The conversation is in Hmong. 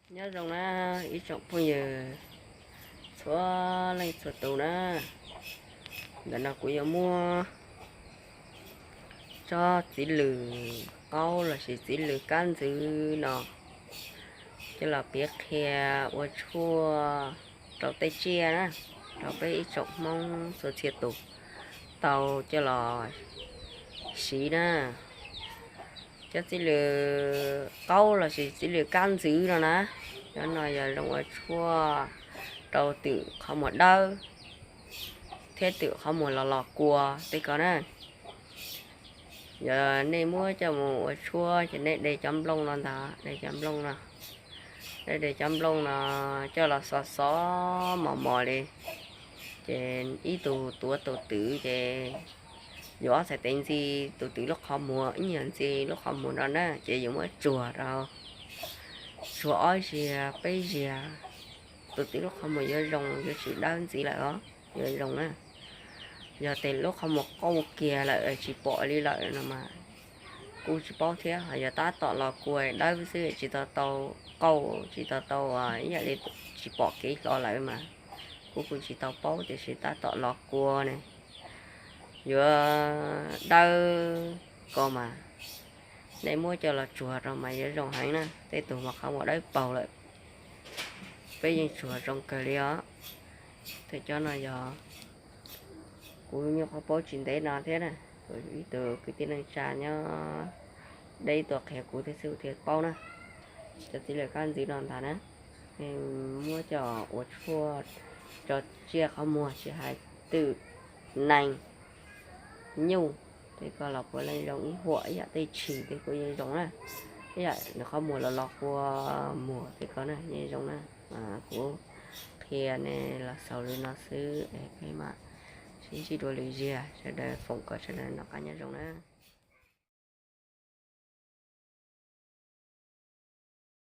Nyob zoo na ib tsoom phooj ywg txhua leej txhua tus na. Ntawm no kuv yuav muab tsob txiv lws qaub lossis txiv lws kab ntxwv no coj los piav qhia ua tshuaj rau tej tsiaj na, rau peb ib tsoom Hmoob txhua txhia tus tau coj los siv na. Cov txiv lws qaub lossis txiv lws kab ntxwv no na, cov no yog zoo ua tshuaj rau twm qhov muag dawb thiab twm qhov muag los los kua tej ko na. Yog nej muab coj mus ua tshuaj ces nej de cov nplooj no ntag, de cov nplooj no, nej de cov nplooj no coj los xov xov mos mos li, ces ib tug tuav tus twm ces yuav ob txhais tes ntxi tus twm lub qhov muag, ib nyuag ntxi lub qhov muag no na, ces yuav muab tsuag rau, tsuag ob zaug peb zaug, tus twm lub qhov muag yuav zoo, yuav tsis dawb ntxiv lawm os, yuav zoo na. Yog tes lub qhov muag qauj kiag lawm tsis pom li lawm no mas kuj tsis paub thiab. Yog tab tom los kua dawb xwb tsis tau tau qauj, tsis tau tau ib yam li tsis pom kev hlo lawm mas kuv kuj tsis tau paub, tiam sis tab tom los kua ne yuav dawb ko mas nej muab coj los tsuag rau mas yuav zoo heev na. Tej tug mas qhov muag dawb paug lawm, peb yeej tsuag zoo kawg li os. Tej cov no yog kuv nyuam qhuav paub tsis ntev no thiab na, kuv ib tug kwv tij neej tsa nyob deb tuaj qhia kuv thiab xwb kuv thiaj paub na. Cov txiv lws kab ntxwv no ntag na, muab coj ua tshuaj rau tsiaj qhov muag tsis hais twm, nees, nyuj, tej ko los puav leej zoo ib huam, ib yam tej tshis tej kuj yeej zoo na, ib yam nws qhov muag los los kua muag tej ko na yeej zoo na. Kuv qhia nej los xaus li no xwb es peb mam sib ntsib dua lwm zaug, sawv daws foom kom sawv daws noj qab nyob zoo na.